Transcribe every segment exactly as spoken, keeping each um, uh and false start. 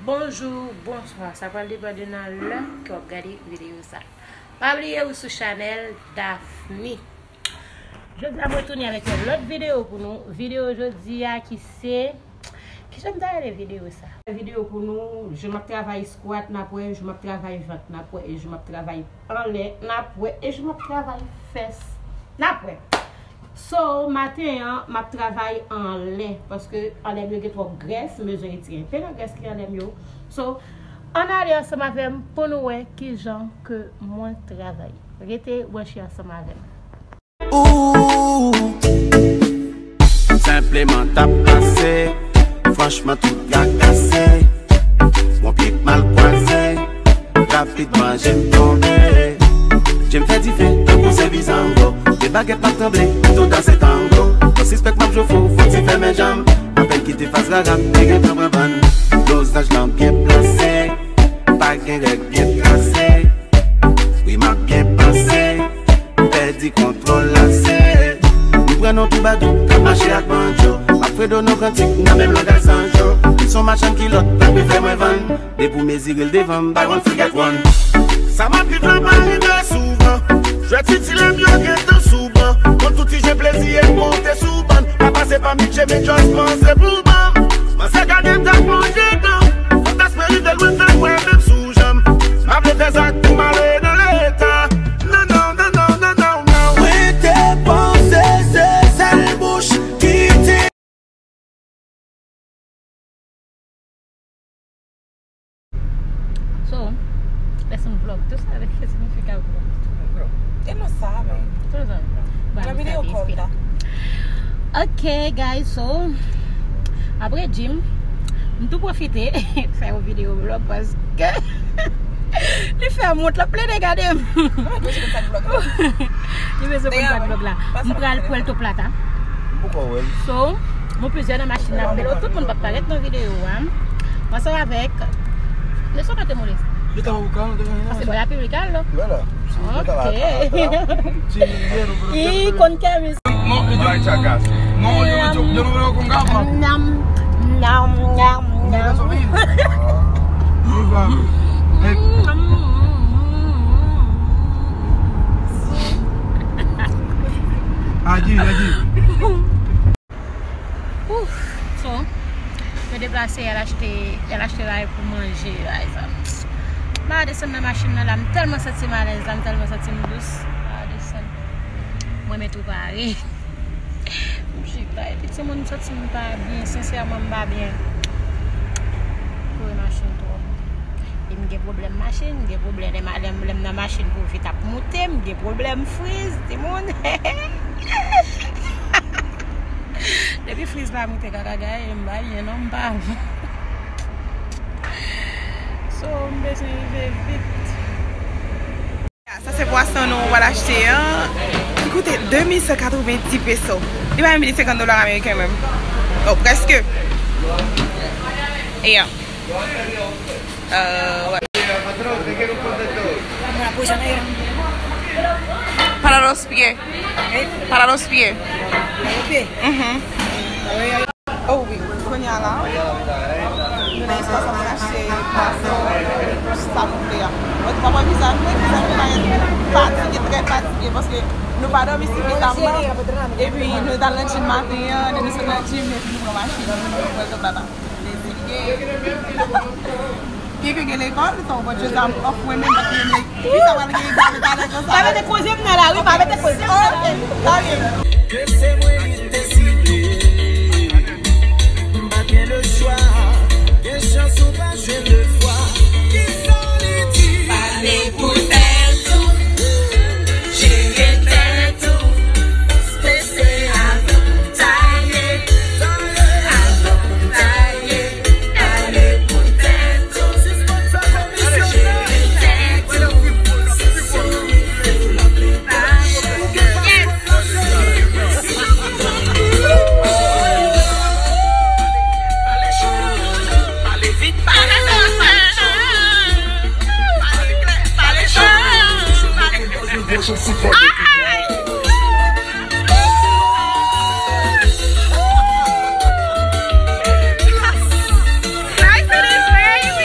Bonjou, bonswa. Sa pral depann de nan lè ke w ap gade videyo sa. Pa bliye ou sou chanèl Daphne. Jodi a mwen tounen avèk yon lòt videyo pou nou. Videyo jodi a ki se, kijan m ta rele videyo sa? Videyo pou nou, jan m ap travay skwat n ap wè, jan m ap travay vant n ap wè, e jan m ap travay anlè n ap wè, e jan m ap travay fès n ap wè. So, maten an, m ap travay anlè, paske anlè m yo gen twòp grès, m bezwen retire enpe nan grès ki anlè m yo. So, ann ale ansanm avè m pou nou wè kijan ke mwen travay. Rete branche ansanm avè m. Ooh, senpleman t ap pase, franchman tout gagase, mon pye k mal kwaze. Rapidman je m tonbe. Je m fè dife tankou se bizango. De bagèt m ap tranble, m tou danse tango. Ou sispèk m ap jwe fou, fò ti fèmen janm. Apèn kite faz rara, m te gentan pran vann. Dozaj lan byen plase, pa gen règ byen trase. Wi m ap byen panse, pèdi kontwòl lase. M pran non toubadou, k ap mache ak banjo. M ap fredo non kantik, nan menm langaj zanjo. Li s on machann kilòt, pa vle fè mwen vann. Depi w mezire l devan m, buy one free get one. Sa m ap viv la pa rive souvan. Jwèt itilè m yo gentan sou ban. Kont tout ti je plezi e m monte sou bann. Pa pase pa mi Jimmy just panse pou ban. Panse gade m t ap manje dan. Fantasme rive lwen fè m wè menm sou janm. M ap leve zak pou m ale nan leta. Non, non, non, non, non, non, non. Mwen te panse se sèl bouch ki te So, lè se yon vlog, tou sa vle di signifika vlog. Vlog. E non sa, men. Tou sa. Nan videyo kòb la. Ok, guys, so, apre gym, m tou pwofite fè yon videyo vlog paske li fè m wont, l ap plede gade m. Li bezwen konn sa k vlog la. M pral Puerto Plata. M poko wè l. So, nou plizyè nan machin nan, men tout moun p ap parèt nan videyo a. Ansanm avèk, le son pa te move. Yo ta ou ka, nou te gen. Paske bò la pi rikal, non? Voilà. Ok. Ih, konn kè mizik. Nam, nam, nam, nam. Adi, adi. Ouf, so, mwen deplase, al achte, al achte bagay pou manje, bagay sa. M a desann nan machin nan la, m tèlman santi m alèz la, m tèlman santi m dous. M a desann. Mwen met ou pare. M chita, epi timoun, m santi m pa byen, sensèman m pa byen. Kouri machin twòp. E m gen pwoblèm machin, m gen pwoblèm lè m, lè m, lè m nan machin pou vit ap moute, m gen pwoblèm friz, timoun. Depi friz la moute kaka gaye, m pa byen non, m pa bon. So, m bezwen rive vit. Sa se pwason nou pral achte an. Li koute de mil san katrevenndis peso. Li pa menm vin senkant dola ameriken menm. Bon, prèske. E ya. Euh, ouais. Para los pies. Para los pies. Mhm. Oh wi, kounye a la, nou nan espas la pou n achte pwason, sa nou vle a. Mwen tou pa pran vizaj mwen, vizaj mwen parèt fatige, trè fatige, paske nou pa dòmi sifizaman. Epi nou t al nan gym maten an, lè nou sot nan gym, epi nou pran machin, nou pran Puerto Plata. Lezi gen. Gen ke gen lekòl, sa w konn Jozam off women, but we make. Fi sa pral gen egzamen talè konsa. Pa mete koze m nan lari, pa mete koze m nan lari. Ok, talè. Ke se mwen li te sible. M pa gen le chwa. Gen chans ou pa jwenn de fwa. Kisa li di? Pale pou tèt ou. Jere tèt ou. Strese avan pou taye. Avan pou taye. Ale pou tèt ou. Jere tèt ou. Souri, fè w love li pa. Yes. Pale cho, pale vit, pale cho, pale cho, pale cho, pale cho. Ay! Guys, it is raining.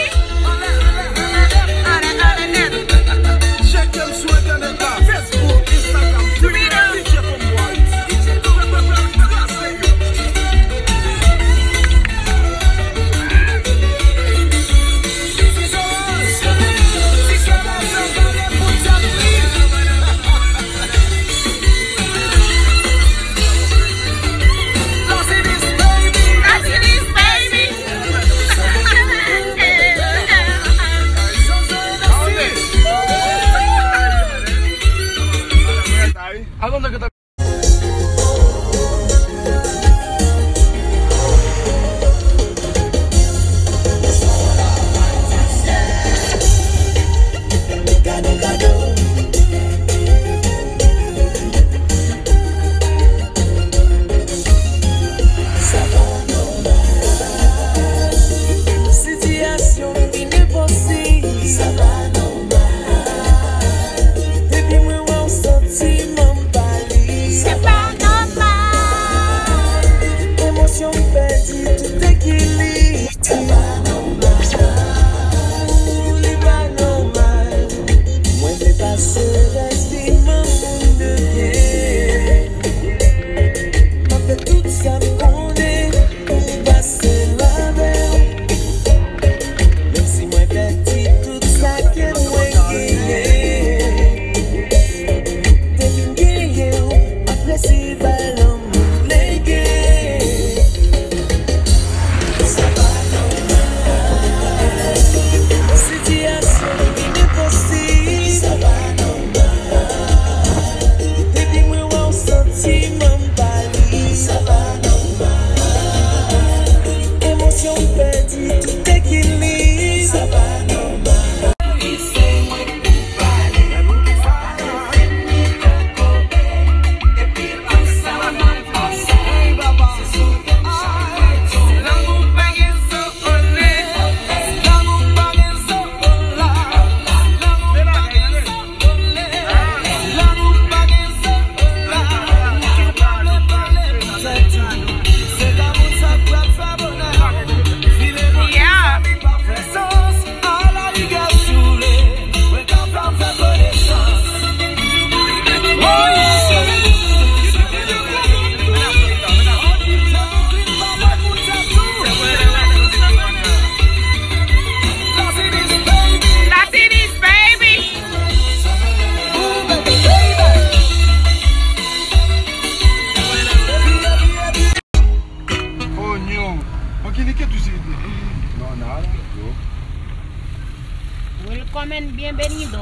Comen bienvenido.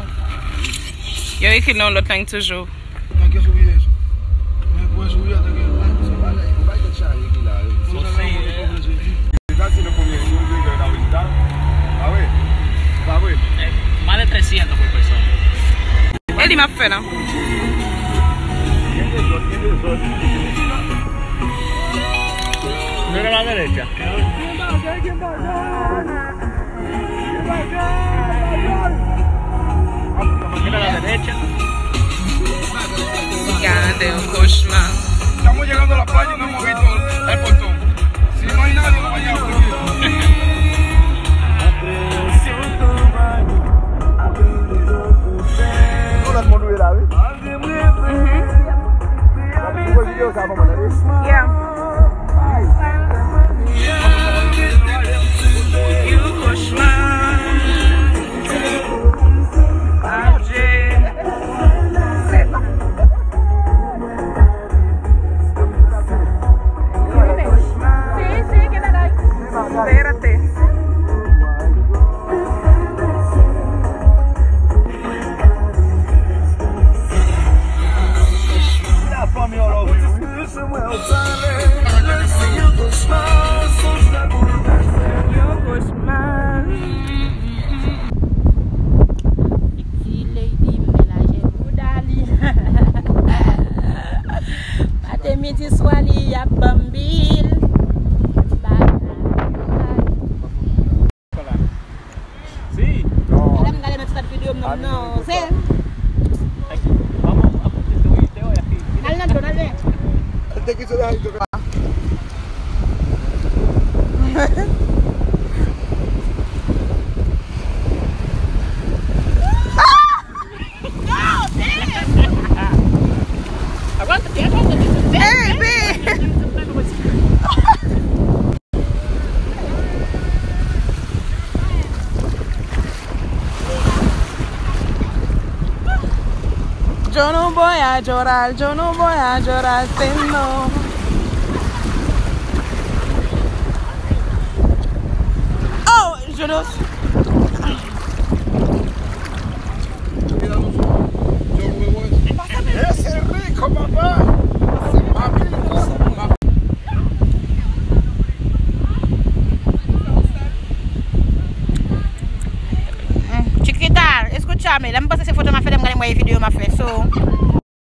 Yo ekri nan yon lòt lang toujou. Nan ke souri ye sa? Men kwen souri an tanke. Se bagay, se bagay tèt chaje ki la, wi. Bon, sa la, mwen konprann se di. Sa se nan konbyen jou, wi, nan Amerika? Ah wi. Pa vre? Eh, más de trescientos por persona. E li m ap fè la. Gen dezòd, gen dezòd. Mira a la derecha. Mira a la derecha. Gade yon kochma. Estamos llegando a la playa y no hemos visto el portón. Si no hay nadie, vamos a llegar por aquí. Tout lòt moun wi la, wi. Mhm. Ou wè videyo sa, kòman tande? Yeah. Espérate. Yon kochma. Ti lady melaje bouda li. Maten, midi, swa li ap ban m bil. Bagay. Si. Gade m gade nan ti videyo m nan, non. Se. Al nan dlo, al nan. Hey, babe. Yo no voy a llorar, yo no voy a llorar, no. Oh, yo no. Ese rico, papá. Chiquita, escúchame. Lè m panse se foto m ap fè, lè m gade m wè e videyo m ap fè. So,